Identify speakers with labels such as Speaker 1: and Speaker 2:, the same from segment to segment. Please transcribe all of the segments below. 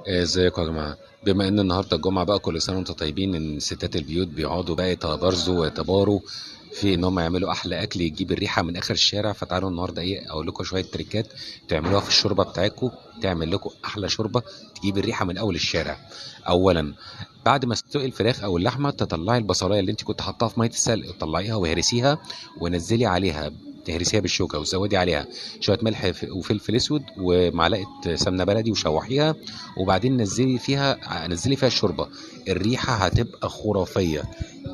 Speaker 1: ازيكم يا جماعة؟ بما ان النهارده الجمعة بقى، كل سنة وانتم طيبين. ان ستات البيوت بيقعدوا بقى يتبارزوا ويتباروا في ان هم يعملوا احلى اكل يجيب الريحة من اخر الشارع. فتعالوا النهارده ايه اقول لكم شوية تريكات تعملوها في الشوربة بتاعتكم، تعمل لكم احلى شوربة تجيب الريحة من اول الشارع. اولا، بعد ما تسلقي الفراخ او اللحمة تطلعي البصلايه اللي انت كنت حاطاها في مية السلق، طلعيها وهرسيها ونزلي عليها، تهرسيها بالشوكة وزودي عليها شوية ملح وفلفل اسود ومعلقة سمنه بلدي وشوحيها، وبعدين نزلي فيها الشوربة، الريحة هتبقى خرافية.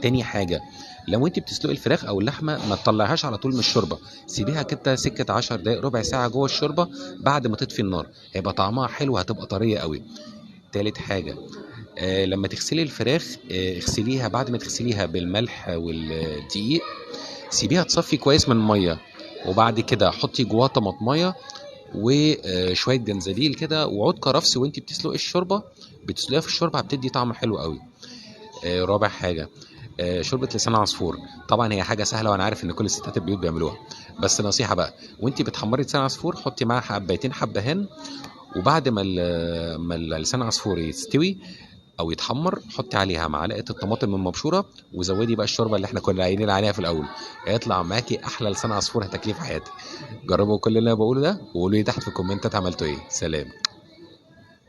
Speaker 1: تاني حاجة، لو انت بتسلقي الفراخ او اللحمة ما تطلعهاش على طول من الشوربة، سيبيها كده سكة 10 دقائق ربع ساعة جوه الشوربة بعد ما تطفي النار، هيبقى طعمها حلو، هتبقى طرية قوي. تالت حاجة، لما تغسلي الفراخ، اغسليها بعد ما تغسليها بالملح والدقيق، سيبيها تصفي كويس من المية، وبعد كده حطي جواها طماطميه وشوية جنزبيل كده وعود كرفس، وانت بتسلقي الشوربة، بتسلقيها في الشوربة هبتدي طعم حلو قوي. رابع حاجة، شوربة لسان عصفور. طبعا هي حاجة سهلة وانا عارف ان كل الستات البيوت بيعملوها، بس نصيحة بقى، وانت بتحمري لسان عصفور حطي معاها حبايتين حبهان، وبعد ما لسان عصفور يستوي او يتحمر حطي عليها معلقه الطماطم المبشوره، وزودي بقى الشوربة اللي احنا كنا قايلين عليها في الاول، هيطلع معاكي احلى لسان عصفور هتاكليه في حياتك. جربوا كل اللي انا بقوله ده وقولوا لي تحت في الكومنتات عملتوا ايه. سلام.